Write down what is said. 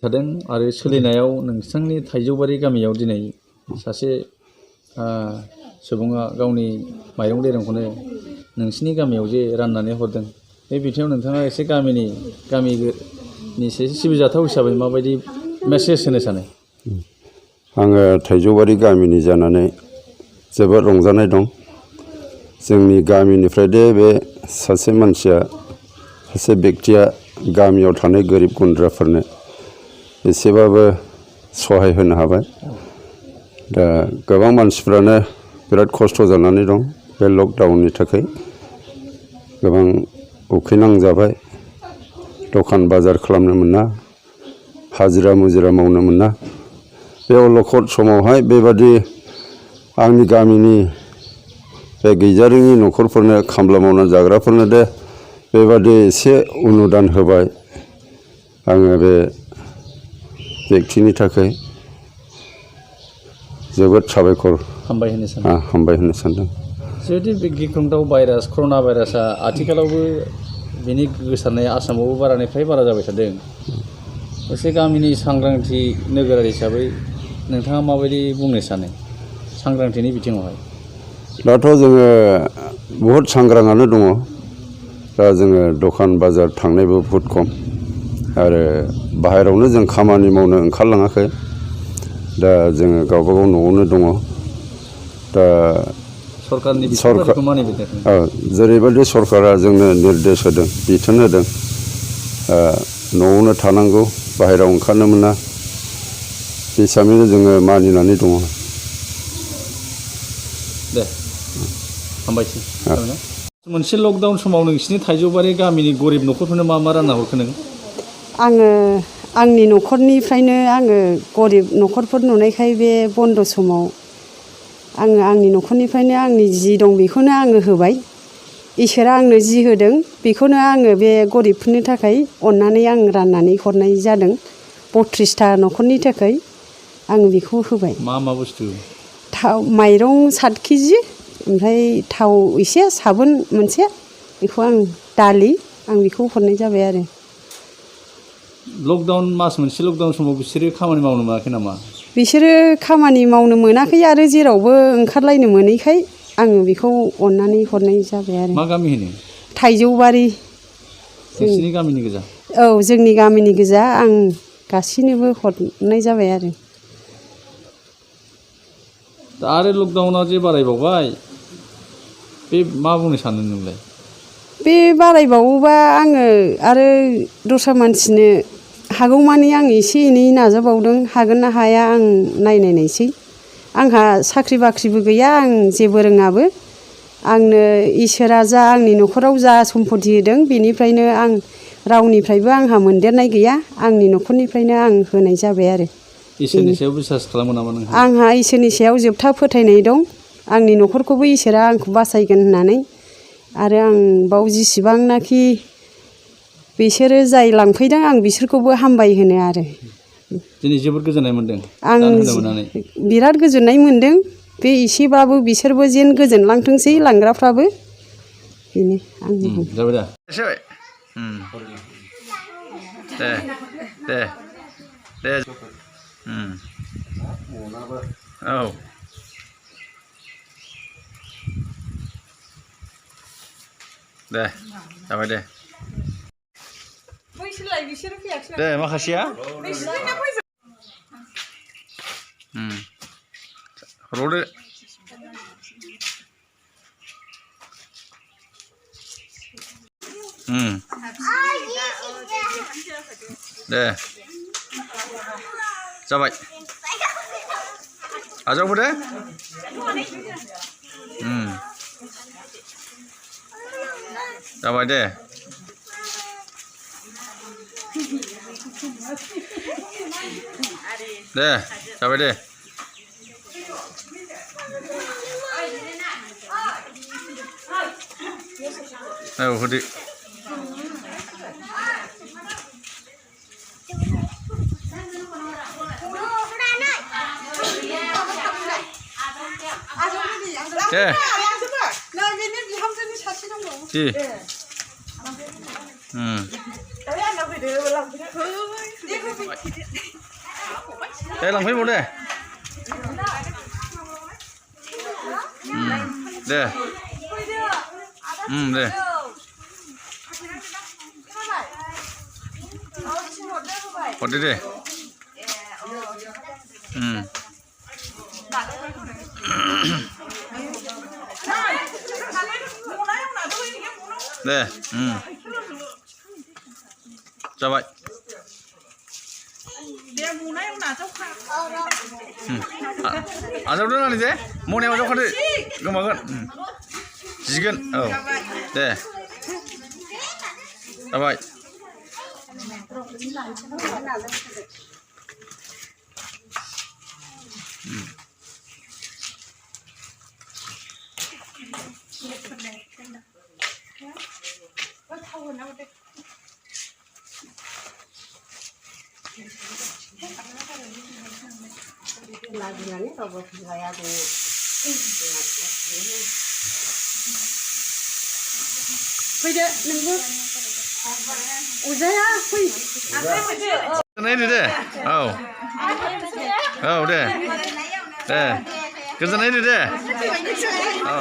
थादों आरो सोलिनायाव नोंथांनि थाइजौबारि गामियाव दिनै सासे सुबुङा गावनि माइरं दैरंखौनो नोंसिनि गामियाव जे राननानै हरदों बे बिथिङाव नोंथाङा एसे गामिनि सिबिजाथाव हिसाबै माबायदि मेसेज होनो सानो? आङो थाइजौबारि गामिनि जानानै जोबोद रंजानाय दं। जोंनि गामिनिफ्राय दे बे सासे मानसिया सासे बेक्तिया गामियाव थानाय गोरिब गुन्द्राफोरनो एसेबाबो सहाय होनो हाबाय। दा गोबां मानसिफ्रानो बिराद खस्थ' जानानै दं बे लकडाउननि थाखाय। गोबां उखैनांजाबाय, दखान बाजार खालामनो मोना, हाजिरा मुजिरा मावनो मोना। बे अलखद समावहाय बेबादि आंनि गामिनि बे गैजारोङि न'खरफोरनो खामला मावना जाग्राफोरनो दे बेबादि एसे अनुदान होबाय। आङो बे बेक्तिनि थाखाय जोबोद साबायखर हामबाय होनो सानदों। जुदि बे गिख्रंथाव भाइरास कर'ना भाइरासआ आथिखालावबो बिनि गोसारनाया आसामावबो बारानिफ्राय बारा जाबाय थादों। एसे गामिनि सांग्रांथि नोगोरारि हिसाबै नोंथाङा माबायदि बुंनो सानो सांग्रांथिनि बिथिङावहाय? दाथ' जोङो बहुद सांग्राङानो दङ। दा जोङो दखान बाजार थांनायबो बहुद खम आरो बाहेरायावनो जों खामानि मावनो ओंखारलाङाखै। दा जोङो गावबागाव न'आवनो दङ। दा सरकारनि जेरैबायदि सरकारा जोंनो निर्देश होदों, बिथोन होदों, न'आवनो थानांगौ, बाहेरायाव ओंखारनो मोना, बे हिसाबैनो जोङो मानिनानै दङ। दे हामबायसै। मोनसे लकडाउन समाव नोंसिनि थाइजौबारि गामिनि गरिब न'खरफोरनो मा मा रानना हरखो नों? आङो आंनि न'खरनिफ्रायनो आङो गरिब न'खरफोर नुनायखाय बे बन्द' समाव आङो आंनि न'खरनिफ्रायनो आंनि जि दं बेखौनो आङो होबाय। इसोरा आंनो जि होदों बेखौनो आङो बे गरिबफोरनि थाखाय अननानै आं राननानै हरनाय जादों। 32था न'खरनि थाखाय आं बेखौ होबाय। मा मा बुस्थु? थाव, माइरं 7 केजि, ओमफ्राय थाव एसे, साबोन मोनसे, बेखौ आं दालि आं बेखौ हरनाय जाबाय आरो। लकडाउन मास मोनसे लकडाउन समाव बिसोरो खामानि मावनो मोनाखै नामा? बिसोरो खामानि मावनो मोनाखै आरो जेरावबो ओंखारलायनो मोनैखाय आङो बेखौ अननानै हरनाय जाबाय आरो। मा गामि होनो? थाइजौबारि। नोंसिनि गामिनि गोजा? औ, जोंनि गामिनि गोजा। आं गासैनोबो हरनाय जाबाय आरो। दा आरो लकडाउना जे बारायबावबाय, बे मा बुंनो सानो नोंलाय? बे बारायबावोबा आङो आरो दस्रा मानसिनो हागौमानि आं एसे एनै नाजाबावदों। हागोन ना हाया आं नायनायसै। आंहा साख्रि बाख्रिबो गैया, आं जेबो रोङाबो। आंनो इसोरा जा आंनि न'खराव जा सम्पति होदों बेनिफ्रायनो आं रावनिफ्रायबो आंहा मोनदेरनाय गैया। आंनि न'खरनिफ्रायनो आं होनाय जाबाय आरो। इसोरनि सायाव बिसास खालामो नामा नोंहा? आंहा इसोरनि सायाव जोबथा फोथायनाय दं। आंनि न'खरखौबो इसोरा आंखौ बासायगोन होननानै। आरो आं बाव जिसिबांनाखि बिसोरो जाय लांफैदों आं बिसोरखौबो हामबाय होनो आरो। दिनै जोबोद गोजोननाय मोनदों आं मोननानै। बिराद गोजोननाय मोनदों। बे एसेबाबो बिसोरबो जेन गोजोनलांथोंसै लांग्राफ्राबो, बेनो आंनि जाबाय दा? दे दे दे। औ। दे जाबाय दे। दे माखासेया हरबावदो। दे जाबाय। आजावबो दे। जाबाय दे। दे जाबाय दे। औ होदो। दे दे दे लांफैबाव दे दे दे हरदो दे दे जाबाय आजावदो नानि दे मनायाव आजावखादो गोमागोन जिगोन औ दे जाबाय फैदो नोंबो अजाया फै गोजोननाय दे औ औ दे दे गोजोननाय दे औ